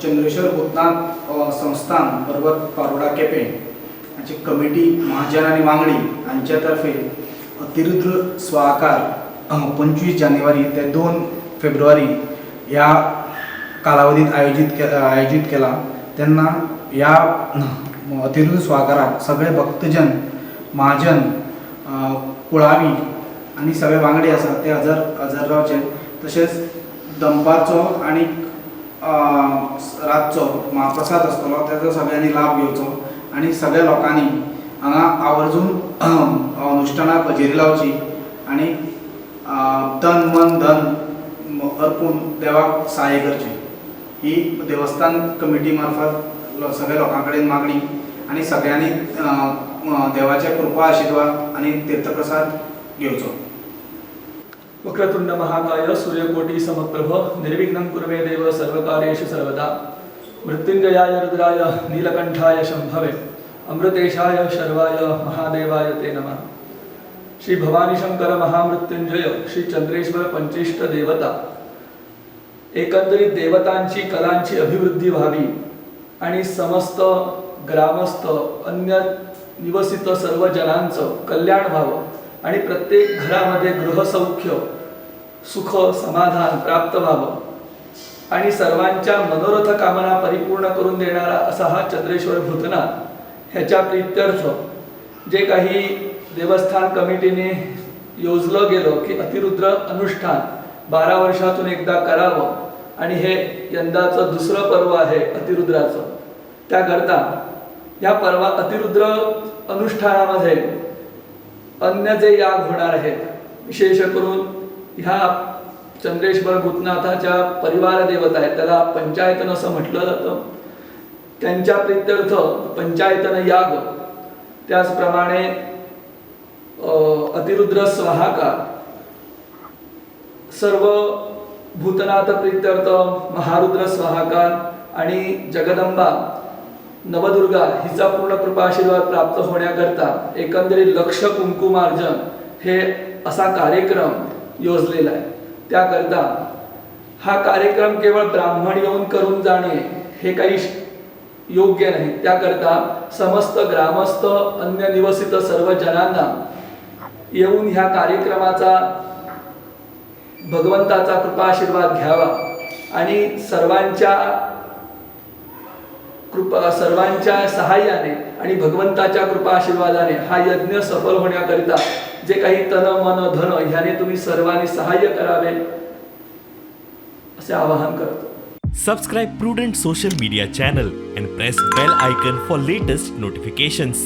चंद्रेश्वर भूतनाथ संस्थान पर्वत पारोडा केपें हाची कमिटी, महाजन आनी वांगडी हांच्या तर्फे अतिरुद्र स्वाहाकार 25 जानेवारी ते 2 फेब्रुवारी ह्या कालावधीत आयोजीत केला. तेन्ना ह्या अतिरुद्र स्वाहाकाराक सगळे भक्तजन, महाजन, कुळावी आनी सगळे वांगडी आसा ते हजर हजर रावचे. तशेंच दनपारचो आनी रातचो महाप्रसाद आसतलो, तेजो सगळ्यांनी लाभ घेवचो आनी सगळ्या लोकांनी हांगा आवर्जून अनुश्ठानाक हजेरी लावची आनी तन, मन, धन अर्पून देवाक सहाय्य करचें ही देवस्थान कमिटी मार्फत सगळ्या लोकां कडेन मागणी आनी सगळ्यांनी देवाचे कृपा आशिर्वाद आनी तीर्थप्रसाद घेवचो. वक्रतुंड महाकाय, सूर्यकोटि समप्रभ, निर्विघ्नं कुरु मे देव सर्वकार्येषु सर्वदा. मृत्युंजयाय रुद्राय, नीलकंठाय शंभवे, अमृतेशाय शर्वाय, महादेवाय ते नमः. श्री भवानी शंकर महामृत्युंजय श्री चंद्रेश्वर पंचिष्ट देवता, एकंदरीत देवतांची कलांची अभिवृद्धी व्हावी आणि समस्त ग्रामस्थ, अन्य निवसित सर्व जनांचं कल्याण व्हावं आणि प्रत्येक घरामध्ये गृहसौख्य, सुख, समाधान प्राप्त व्हावं आणि सर्वांच्या मनोरथ कामना परिपूर्ण करून देणारा असा हा चंद्रेश्वर भूतनाथ ह्याच्या प्रित्यर्थ जे काही देवस्थान कमिटीने योजलं गेलं की अतिरुद्र अनुष्ठान 12 वर्षातून एकदा करावं आणि हे यंदाचं दुसरं पर्व आहे अतिरुद्राचं. त्याकरता या पर्वा अतिरुद्र अनुष्ठानामध्ये अन्य जे याग होणार आहेत, विशेष करून ह्या चंद्रेश्वर भूतनाथाच्या परिवार देवता आहेत, त्याला पंचायतन असं म्हटलं जातं, त्यांच्या प्रित्यर्थ पंचायतन याग, त्याचप्रमाणे अतिरुद्र स्वाहाकार, सर्व भूतनाथ प्रित्यर्थ महारुद्र स्वाहाकार आणि जगदंबा नवदुर्गा हिचा पूर्ण कृपाआशीर्वाद प्राप्त होण्याकरता एकंदरीत लक्ष कुंकुमार्जन हे असा कार्यक्रम योजलेला आहे. त्याकरता हा कार्यक्रम केवळ ब्राह्मण येऊन करून जाणे हे काही योग्य नाही. त्याकरता समस्त ग्रामस्थ, अन्य निवसित सर्व जनांना येऊन ह्या कार्यक्रमाचा भगवंताचा कृपाआशीर्वाद घ्यावा आणि सर्वांच्या सहाय्याने आणि भगवंताच्या कृपा आशीर्वादाने हा यज्ञ सफल होण्याकरिता जे काही तन, मन, धन ह्याने तुम्ही सर्वांनी सहाय्य करावे असे आवाहन करतो. Subscribe Prudent Social Media channel and press bell icon for latest notifications.